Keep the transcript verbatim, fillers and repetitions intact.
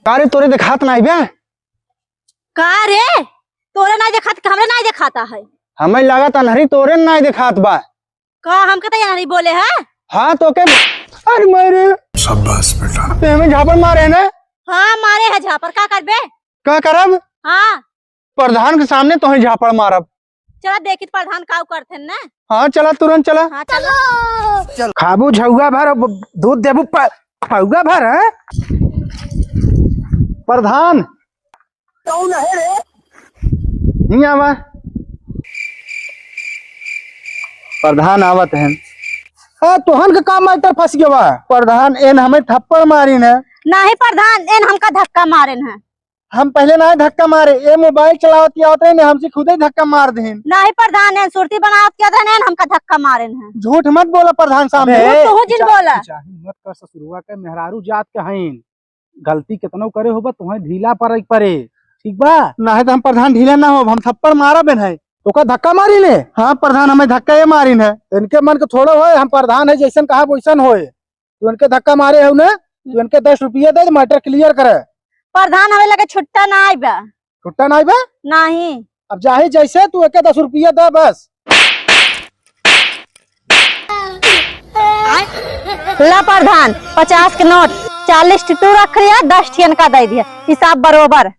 का रे, तोरे देखात नाहीं बे? का रे, तोरे नाहीं देखात कि हमरे नाहीं देखाता है? हमें लागत अन्हरी तोरे नाहीं देखात बा। का हमके तो अन्हरी बोले है? हाँ, तोके, अरे मारे। शाबाश बेटा। ते हमें झापड़ मारे है ना? हाँ, मारे है झापड़, का करबे? का करब? हाँ। प्रधान के सामने तोहे झापड़ मारब। चला देखित प्रधान काउ करथेन ना। हाँ, चला, तुरंत चला। हाँ, चला। खाबू झउआ भर, अब दूध देबू प-, फउआ भर, हैं? प्रधान। कौन है रे? नहीं आवा। प्रधान आवत हैं। हाँ, तोहन के काम में तर फंस गवा। प्रधान, एन हमें थप्पड़ मारिन है। नहीं प्रधान, एन हमका धक्का मारिन है। हम पहले ना धक्का मारे, ए मोबाइल चलावत आवत रहे ने, हमसे खुदे धक्का मार देहिन। नहीं प्रधान, एन सुरती बनावत के रहे ने, हमका धक्का मारेन है। झूठ मत बोला प्रधान सामने। अबे, झूठ तोहू जिन बोला। चाहे मत कर ससुरुआ के, मेहरारू जात के हईन। गलती केतनो करे होबा, तोहे ढीला पड़े पड़े, ठीक बा? नहीं तो हम प्रधान ढीला ना होब, हम थप्पड़ मारबेन है। तोका धक्का मारिन है? हाँ प्रधान, हमें धक्का ये मारिन है। इनके मन के थोड़ो है, हम प्रधान है, जैसन कहा वैसन होए। तू इनके धक्का मारे हो ना, तू इनके दस रुपया दे, matter clear करे। प्रधान, हमें लगे छुट्टा ना आइबा। छुट्टा ना आइबा? नहीं। अब जाही जैसे, तू एके दस रुपया दे बस। ला प्रधान, पचास के नोट, चालीस ठी तू रख लिया, दस ठी इनका दे दिया, हिसाब बरोबर।